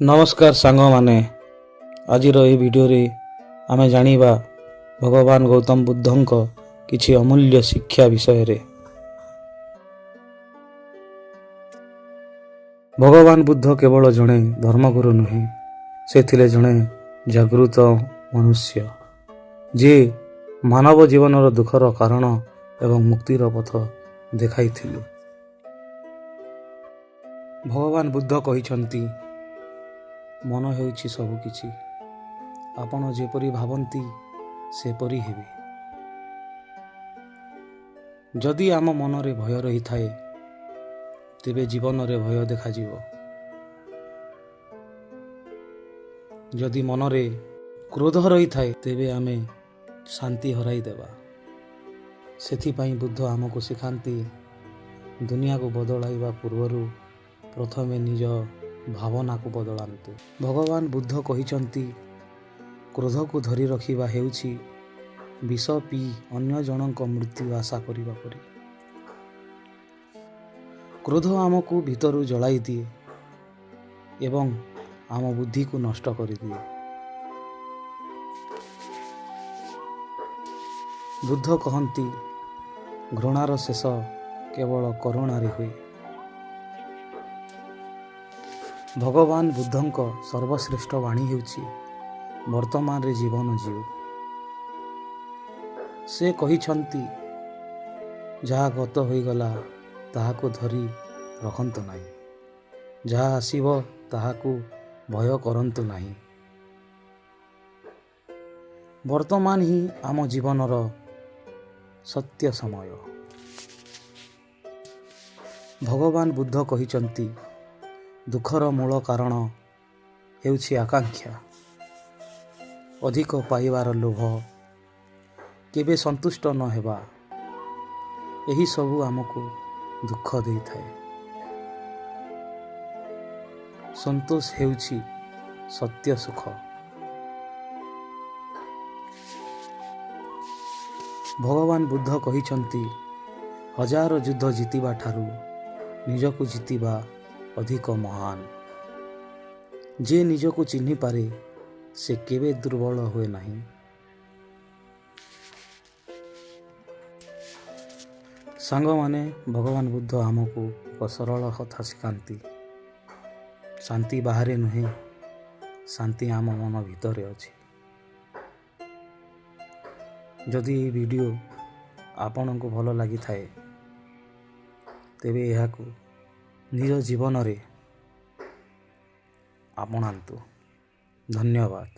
ନମସ୍କାର ସାଙ୍ଗମାନେ, ଆଜିର ଏହି ଭିଡ଼ିଓରେ ଆମେ ଜାଣିବା ଭଗବାନ ଗୌତମ ବୁଦ୍ଧଙ୍କ କିଛି ଅମୂଲ୍ୟ ଶିକ୍ଷା ବିଷୟରେ। ଭଗବାନ ବୁଦ୍ଧ କେବଳ ଜଣେ ଧର୍ମଗୁରୁ ନୁହେଁ, ସେ ଥିଲେ ଜଣେ ଜାଗୃତ ମନୁଷ୍ୟ, ଯିଏ ମାନବ ଜୀବନର ଦୁଃଖର କାରଣ ଏବଂ ମୁକ୍ତିର ପଥ ଦେଖାଇଥିଲେ। ଭଗବାନ ବୁଦ୍ଧ କହିଛନ୍ତି, ମନ ହେଉଛି ସବୁକିଛି। ଆପଣ ଯେପରି ଭାବନ୍ତି, ସେପରି ହେବେ। ଯଦି ଆମ ମନରେ ଭୟ ରହିଥାଏ, ତେବେ ଜୀବନରେ ଭୟ ଦେଖାଯିବ। ଯଦି ମନରେ କ୍ରୋଧ ରହିଥାଏ, ତେବେ ଆମେ ଶାନ୍ତି ହରାଇ ଦେବା। ସେଥିପାଇଁ ବୁଦ୍ଧ ଆମକୁ ଶିଖାନ୍ତି, ଦୁନିଆକୁ ବଦଳାଇବା ପୂର୍ବରୁ ପ୍ରଥମେ ନିଜ ଭାବନାକୁ ବଦଳାନ୍ତୁ। ଭଗବାନ ବୁଦ୍ଧ କହିଛନ୍ତି, କ୍ରୋଧକୁ ଧରି ରଖିବା ହେଉଛି ବିଷ ପିଇ ଅନ୍ୟ ଜଣଙ୍କ ମୃତ୍ୟୁ ଆଶା କରିବା ପରି। କ୍ରୋଧ ଆମକୁ ଭିତରୁ ଜଳାଇ ଦିଏ ଏବଂ ଆମ ବୁଦ୍ଧିକୁ ନଷ୍ଟ କରିଦିଏ। ବୁଦ୍ଧ କହନ୍ତି, ଘୃଣାର ଶେଷ କେବଳ କରୁଣାରେ ହୁଏ। ଭଗବାନ ବୁଦ୍ଧଙ୍କ ସର୍ବଶ୍ରେଷ୍ଠ ବାଣୀ ହେଉଛି, ବର୍ତ୍ତମାନରେ ଜୀବନ ଜିଉ। ସେ କହିଛନ୍ତି, ଯାହା ଗତ ହୋଇଗଲା ତାହାକୁ ଧରି ରଖନ୍ତୁ ନାହିଁ, ଯାହା ଆସିବ ତାହାକୁ ଭୟ କରନ୍ତୁ ନାହିଁ। ବର୍ତ୍ତମାନ ହିଁ ଆମ ଜୀବନର ସତ୍ୟ ସମୟ। ଭଗବାନ ବୁଦ୍ଧ କହିଛନ୍ତି, ଦୁଃଖର ମୂଳ କାରଣ ହେଉଛି ଆକାଂକ୍ଷା। ଅଧିକ ପାଇବାର ଲୋଭ, କେବେ ସନ୍ତୁଷ୍ଟ ନ ହେବା, ଏହିସବୁ ଆମକୁ ଦୁଃଖ ଦେଇଥାଏ। ସନ୍ତୋଷ ହେଉଛି ସତ୍ୟ ସୁଖ। ଭଗବାନ ବୁଦ୍ଧ କହିଛନ୍ତି, ହଜାର ଯୁଦ୍ଧ ଜିତିବା ଠାରୁ ନିଜକୁ ଜିତିବା ଅଧିକ ମହାନ। ଯିଏ ନିଜକୁ ଚିହ୍ନିପାରେ, ସେ କେବେ ଦୁର୍ବଳ ହୁଏ ନାହିଁ। ସାଙ୍ଗମାନେ, ଭଗବାନ ବୁଦ୍ଧ ଆମକୁ ଏକ ସରଳ କଥା ଶିଖାନ୍ତି, ଶାନ୍ତି ବାହାରେ ନୁହେଁ, ଶାନ୍ତି ଆମ ମନ ଭିତରେ ଅଛି। ଯଦି ଏହି ଭିଡ଼ିଓ ଆପଣଙ୍କୁ ଭଲ ଲାଗିଥାଏ, ତେବେ ଏହାକୁ ନିଜ ଜୀବନରେ ଆପଣାନ୍ତୁ। ଧନ୍ୟବାଦ।